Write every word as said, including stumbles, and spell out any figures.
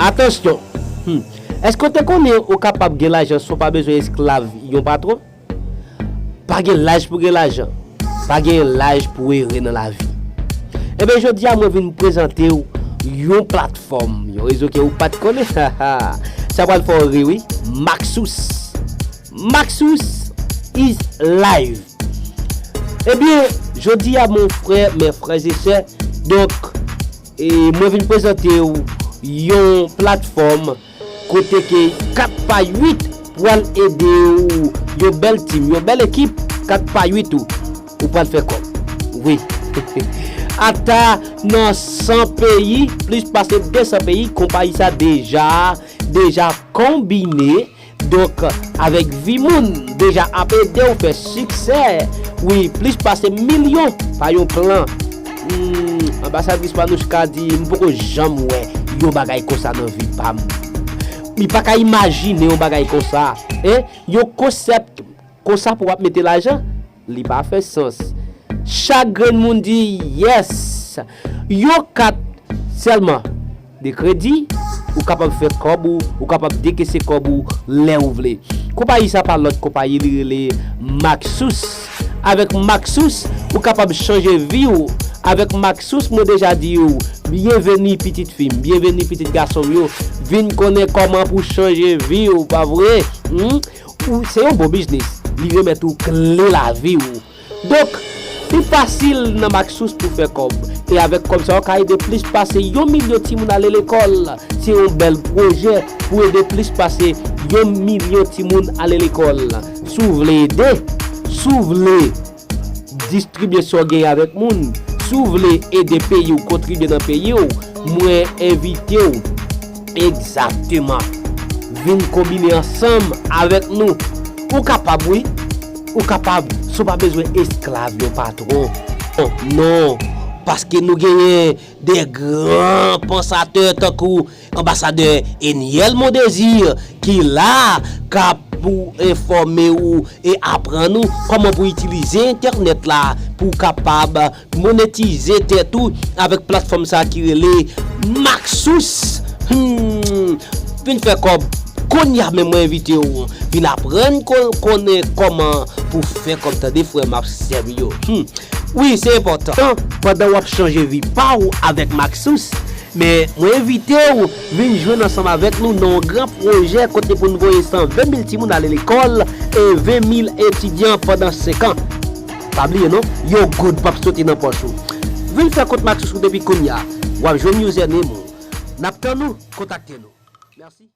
Atansyon! Hmm. Èske w te konnen ou kapab gen lajan san w pa bezwen esklav yon patwon? Pa gen laj pou gen lajan. Pa gen laj pou ere nan lavi. Ebyen, jodi a mwen vin prezante w yon platfòm, yon rezo ke ou pa t konnen. Sa pral fè w ri, wi. Maxus. Maxus is live. Ebyen, jodi a, mon frè, mes frères et sœurs, donk, e, mwen vin prezante w yon platfòm kote ke kat pa uit pral ede w, yon bèl tim, yon bèl ekip, kat pa uit ou, ou pral fè kòb. Wi. Ata nan san peyi, plis pase de san peyi, konpayi sa deja, deja konbine, donk, avèk vi moun, deja ap ede w fè siksè. Wi, plis pase milyon pa yon plan. Hmm, anbasadris Manouchka di, "M poko janm wè yon bagay konsa nan vi pa m." Li pa ka imajine yon bagay konsa. Hein? Yon konsèp konsa pou w ap mete lajan, li pa fè sans. Chak grenn moun di, "Yes!" Yon kat sèlman de kredi, ou kapab fè kòb ou, ou kapab dekese kòb ou lè ou vle. Konpayi sa pa lòt konpayi, li rele Maxus. Avèk Maxus, ou kapab chanje vi w. Avèk Maxus, mwen deja di w, byenveni pitit fi m, byenveni pitit gason m yo. Vin konnen kòman pou chanje vi w, pa vre? Hmm? Ou, se yon bon biznis. Li remèt ou kle lavi w. Donk, li fasil nan Maxus pou fè kòb. E avèk kòb sa, w ka ede plis pase yon milyon timoun ale lekòl. Se yon bèl pwojè pou ede plis pase yon milyon timoun ale lekòl. Si w vle ede, si w vle distribye sa w genyen avèk moun, si w vle ede peyi w, kontribye nan peyi w, mwen envite w egzakteman vin konbine ansanm avèk nou. Ou kapab, wi. Ou kapab, san w pa bezwen esklav yon patwon. Non, paske nou genyen de gran pansatè tankou anbasadè Eniel Mondésir ki la k ap pou enfòme ou e aprann ou kòman pou itilize entènèt la pou w kapab monetize tèt ou avèk platfòm sa ki rele Maxus. Hmm, vin fè kòb kounye a menm, mwen envite w vin aprann ko-, konnen kòman pou fè kòb, tande frè m ak sè m yo. Hmm. Wi, se enpòtan. Pandan w ap chanje vi pa w avèk Maxus, men mwen envite w vin jwenn ansanm avèk nou nan yon gran pwojè kote pou n voye san ven mil timoun ale lekòl e ven mil etidyan pandan senk an. Pa bliye non, yon goud p ap soti nan pòch ou. Vin fè kont Maxus ou depi kounye a. W ap jwenn username ou. N ap tann ou, kontakte nou. Mèsi.